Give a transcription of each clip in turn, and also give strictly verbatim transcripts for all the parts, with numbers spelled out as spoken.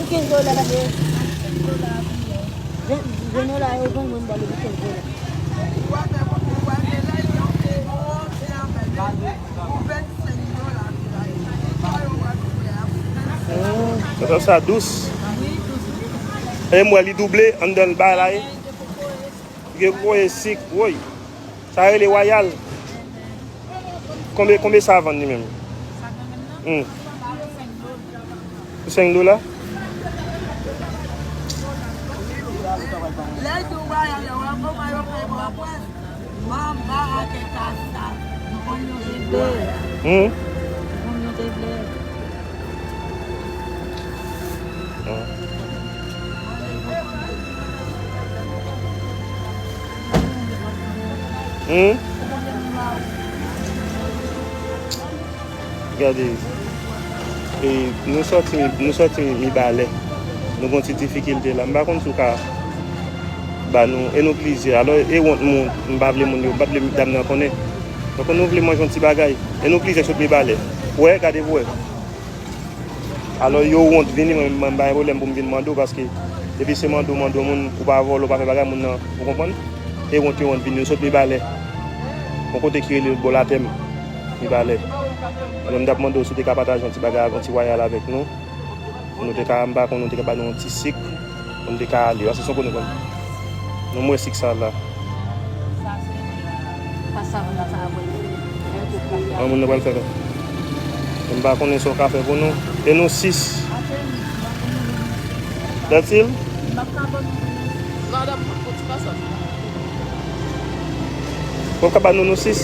Kenz dola, gade. Ven, ven dola, yo vann mwen, m ba li pou kenz dola. Sa, sa dous. E m wè li double anndan l bay la, e. Gen kokoye, sik, woy. Sa rele wayal. Konbe, konbe sa vann li menm? Hmm. Pou senk dola? Hmm. Hmm? Gade, e, nou sòti, nou sòti Mibalè. Nou gon ti difikilte la. M pa konn si w ka ba nou, e nou plizyè. Alò, e wont moun, m pa vle moun yo, m pa vle dam nan konnen. Donk, nou vle manje yon ti bagay. E nou plizyè sot Mibalè. Wè, gade pou wè. Alò, yo wont vini, mwen, mwen, m pa gen pwoblèm pou m vin mande w, paske depi se mande w, mande w moun, ou pa vòlè, ou pa fè bagay, moun nan, ou konprann? E wont, yo wont vini, yo sot Mibalè. Yon kote ki rele bò Latèm, Mibalè. Alò, m t ap mande w si w te ka pataje yon ti bagay, yon ti wayal avèk nou. Nou te ka, m pa konn, nou te ka ba nou yon ti sik. Moun te ka ale, paske se yon kote nou konn. Nou mwen sik sa la. Sa se pa sa moun sa ap wè. An moun nan pral fè la. M pa konnen sa w ka fè pou nou. E nou sis. That's it? Madanm, ou ti pa sa. Ou ka ba nou, nou sis?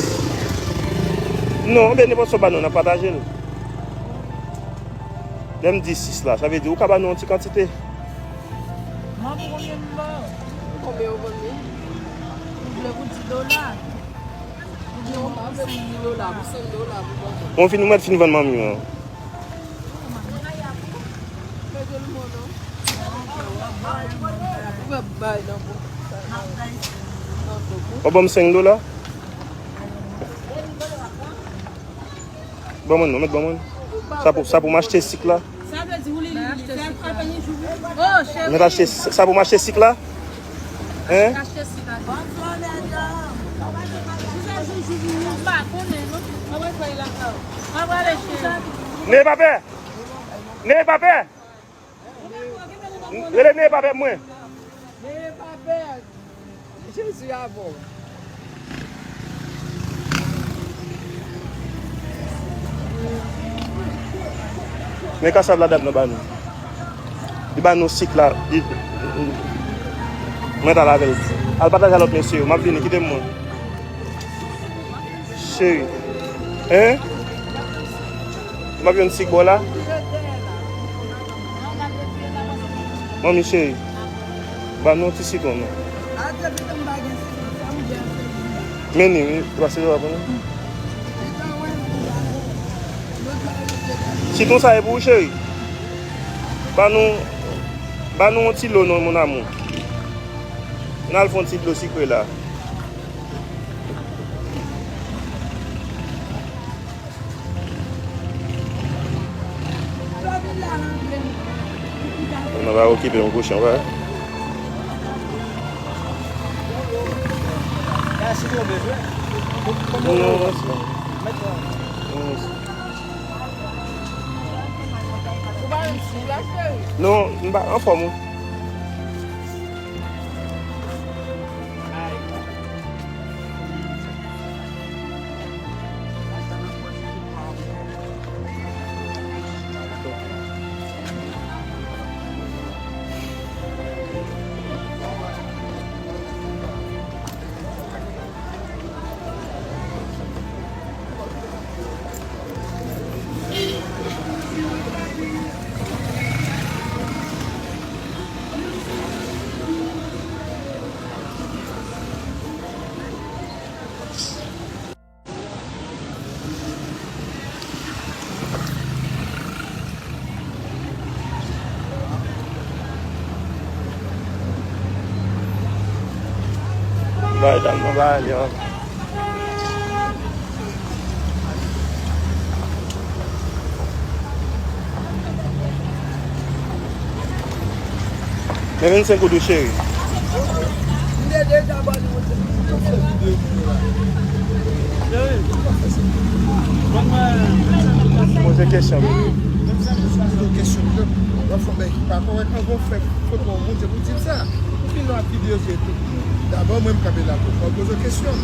Non, oubyen nenpòt sa w ba nou, n ap pataje l. Lè m di sis la, sa vle di ou ka ba nou yon ti kantite. Mwen pou konbyen m ba w? Konbyen ou vann li? Ou vle pou di dola? Oubyen mwen pou senk dola? Pou senk dola pou konbyen? Mwen fin, mwen fin vann manmi an. Mete l mwen non. Ou fè bay nan bon. Nan do moun. Ou ban m senk dola? Ban mwen non, mèt ban mwen. Sa pou, sa pou m achte sik la. Sa vle di ou li, li, li, sa frape ni jou. Oh, cheri. Mèt achte, sa pou m achte sik la? Hein? Achte sik la. Ou sa joujou vini, ou pa konnen, non? Mwen wè fèy la. Mwen wè le cheri. Ne pa pè. Ne pa pè. Rele Neye pa pè mwen. Neye pa pè. Jezi avè w. Men kasab la dam nan ba nou. Li ba nou sik la. Li, mwen t al avè l. Al pataje a lòt mesye yo. M ap vini, kite m mwen. Cheri. Hein? M ap jwenn sik bò la. Manmi cheri. Ban nou ti sitwon non. Men ni, wi, pase yo la pou nou. Sitwon sa e pou ou, cheri. Ban nou, ban nou yon ti lo non, mon amour. N al fè yon ti dlo sikre la. Mwen pa okipe yon kochon, pa. Non, non, non, non. Non, m pa anfòm, wi. Bay dam nan bay li an. Men vennsenk goud wi, cheri. Poze kesyon. Poze kesyon. Lè w fè yon bagay ki pa kòrèk, anvan w fè foto yon moun, se pou w di l sa. Ou fin nan ap videyoze tout moun. Dabò, mwen, m kanpe la pou w poze kesyon.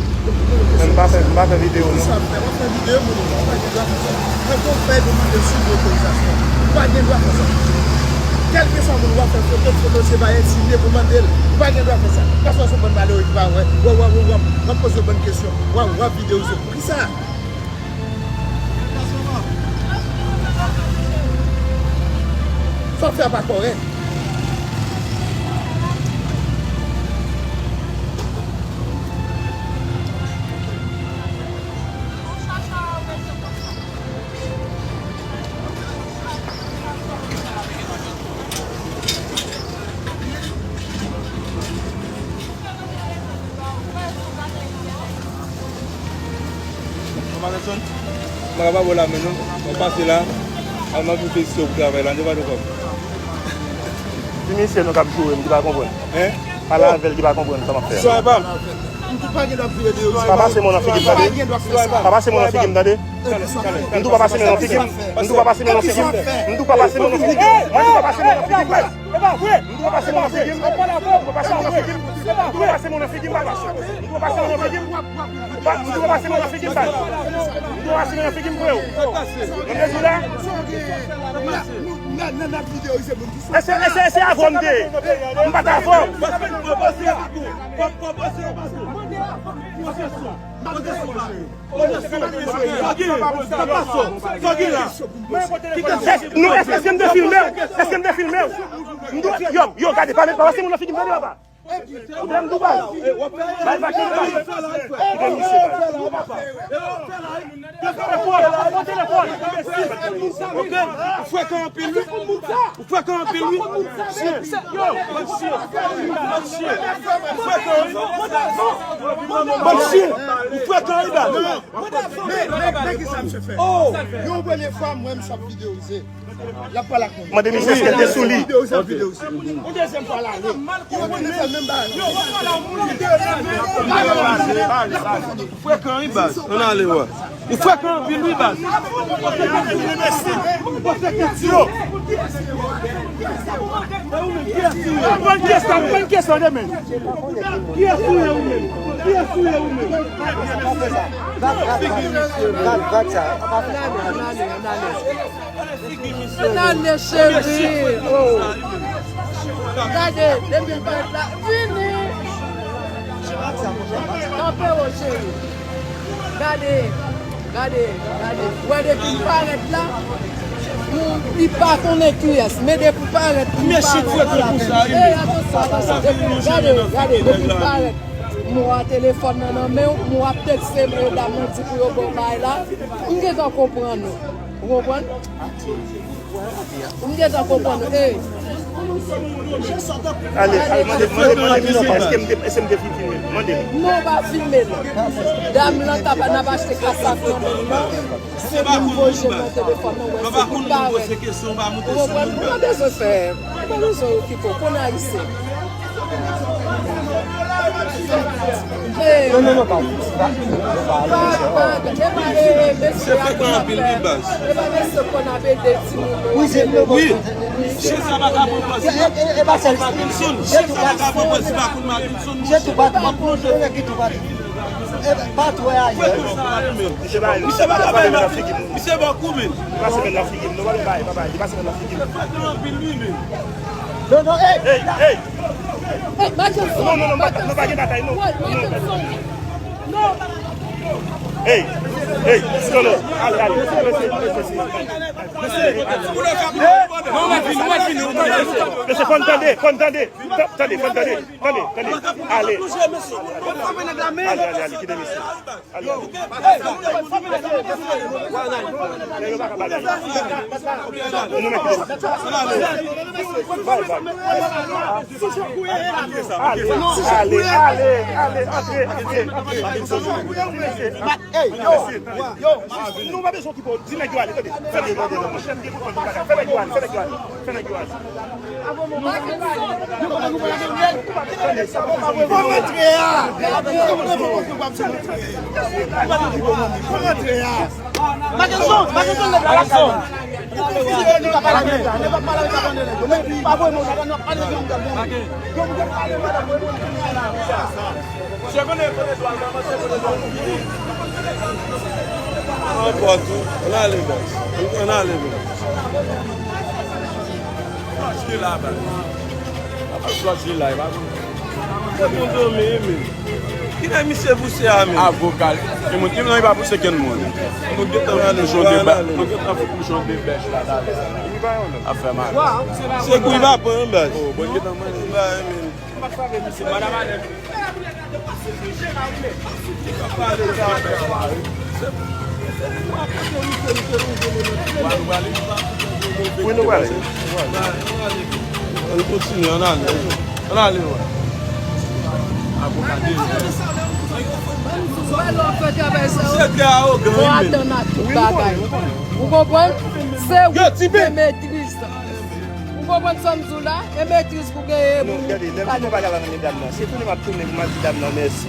Men m pa fè, m pa fè videyo, non. Kisa w ap fè? W ap fè videyo, moun, ou pa gen dwa fè sa. Mwen, pou w fè demande sou otorizasyon, ou pa gen dwa fè sa. Kèlkeswa moun w ap fè foto, foto se pa entimide pou mande l. Ou pa gen dwa fè sa. Paske w se yon bann malere ki pa wè. W ap, w ap, w ap, w ap poze bann kesyon. W ap, w ap videyoze. Poukisa? Sa w fè a pa kòrèk. Mwen ka pa ba w lamen non. Mwen pase la, al mande yon felisite pou travay la, nou pa dakò. Ti misye nou k ap joure m ki pa konprann. Hein? Pale avè l ki pa konprann sa m ap fè a. Sitwayen pa m. M tou pa gen dwa vire de yo. Pa pase men w nan figi m, tande. Pa pase men w nan figi m, tande. M tou pa pase men w nan figi m. M tou pa pase men w nan figi m. M tou pa pase men w nan figi m. Mwen tou pa pase men w nan figi m. E pa vre! M tou pa pase men w nan figi m. M tou pa pase men w nan figi m. M tou pa pase men w nan figi m. M tou pa pase men w nan figi m. M tou pa pase men w nan figi m, freo. Mwen bezwen la. Èske, èske, èske avè w m te ye? M pa t avè w. Èske, non, èske, èske m te filme w? Èske m te filme w? M dwe, yo, yo, gade, pa, pa pase men w nan figi m, tande, papa. Ou te m tou bay. Bay pa kite bay. Kite misye bay. Telefòn, telefòn. Ok, ou frekan anpil wi. Ou frekan anpil wi. Yo, bann chyen. Bann chyen. Ou frekan anpil. Bann chyen. Ou frekan anpil. Men, men, men kisa misye fè? Oh! Yon premye fwa, mwen, m sot videyoze. L ap pale ak moun. Mande misye èske l te sou li. Videyoze, videyoze. Yon dezyèm fwa, l ale. Yon kontinye fè menm bagay. Ou frekan wi, baz. Ann ale, wè. Ou frekan anpil wi, baz. Yo. Ban kesyon, ban kesyon de men. Kiyès ou ye ou menm? Kiyès ou ye ou menm? Gad, gad, gad, gad, gad sa. Ann ale, cheri. Oh. Gade, depi l parèt la, vini. Kanpe wo, cheri. Gade, gade, gade. Wè, depi l parèt la, ou, li pa konnen kiyès, men depi l parèt, li parèt. Ey, atansyon, atansyon. Depi, gade, gade, depi l parèt. Mwa telefòn nan nan men w, mwa ap tekste m, e dam nan di pou yo ba w bagay la. M gentan konprann ou. Ou konprann? M gentan konprann ou. Ey. Ale, ale, mande, mande, mande misye, èske m te, èske m te fin filme? Mande m. Non, pa filme l. Dam lan t ap, n ap achte kasav nan men l lan. Se pou m voye m nan telefòn nan, wè, se pou l parèt. Ou konprann? Ou pa bezwen fè, ou pa bezwen okipe w, konn ayisyen. Non, non, non, pa. Pa, pa, e pa, e, e, mesye a konn ap fè, e pa mesye konn ap ede timoun yo. Wi, se vre. Wi. Mesye sa pa ka pran pòz. E, e, e, e pa sèl. Maginson. Mesye sa pa ka pran pòz, se pa konn Maginson. Mesye tou pa, tou pa, tou pa, tou pa. E, pa twè a ye. Misye pa, misye pa ka bay nan figi m. Misye ba kou men. Pase men nan figi m. Non, pa bay, pa bay. Li pase men nan figi m. Non, non, ey. Ey, ey. Ey, Makenson. Non, non, non, pa, non, pa gen batay, non. Non, Makenson. Non. Ey, ey, non, non. Ale, ale. Mesye, mesye, mesye. Mesye, fò n tande, fò n tande. Tande, fò n tande. Tande, tande. Ale. Ale, ale, ale, kite mesye. Ale, ale. Nèg yo pa ka bagay. Nou mèt kite mesye. Bay, bay. Ale, ale, ale, ale, antre, antre, antre. Mesye, mesye. Ey, yo, yo, nou pa bezwen okipe w. Di nèg yo ale, tande. Fè nèg yo ale, monchè, m gen pou kont bagay. Fè nèg yo ale, fè nèg yo ale. Fò rantre a! Fò rantre a! Makenson, Makenson, nèg la, Makenson. An pòt wi. Ann ale, guys. Ann ale, guys. Flòch li la, baz. Apa flòch li la, e pa konn. Kot moun dòmi, men. Kilè misye pouse a, men? Avoka. Gen moun ki non, li pa pouse kenn moun. Nou gentan fout bouchon de ba-, nou gentan fout bouchon de bèch la, talè. Afè mal. Se kou li pa pran, baz. Oh, bon, gentan manje. Ba, men. Wi, nou prale. Ann kontinye, ann ale. Ann ale, wè. Avoka de. Mwen lè w fè travay sa yo, fò w atann ak tout bagay. Ou konprann? Se ou ki gen metriz. Ou konprann sa m di w la? E metriz pou genyen pou nou. Gade, lè m di nou bagay la nan medam nan, se tounen m ap tounen pou m al di dam nan mèsi.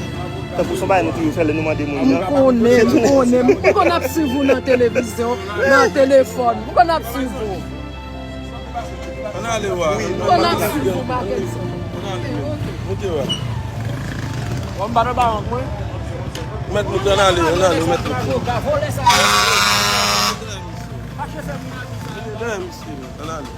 Tankou se yon bagay nou toujou fè lè nou mande moun nan. M konnen, m konnen. M konn ap swiv ou nan televizyon, nan telefòn. M konn ap swiv ou. Ann ale, wa. M konn ap swiv ou, bagay sa. Ann ale. Moute, wa. Mèt moute, ann ale, ann ale, mèt moute. Ann ale.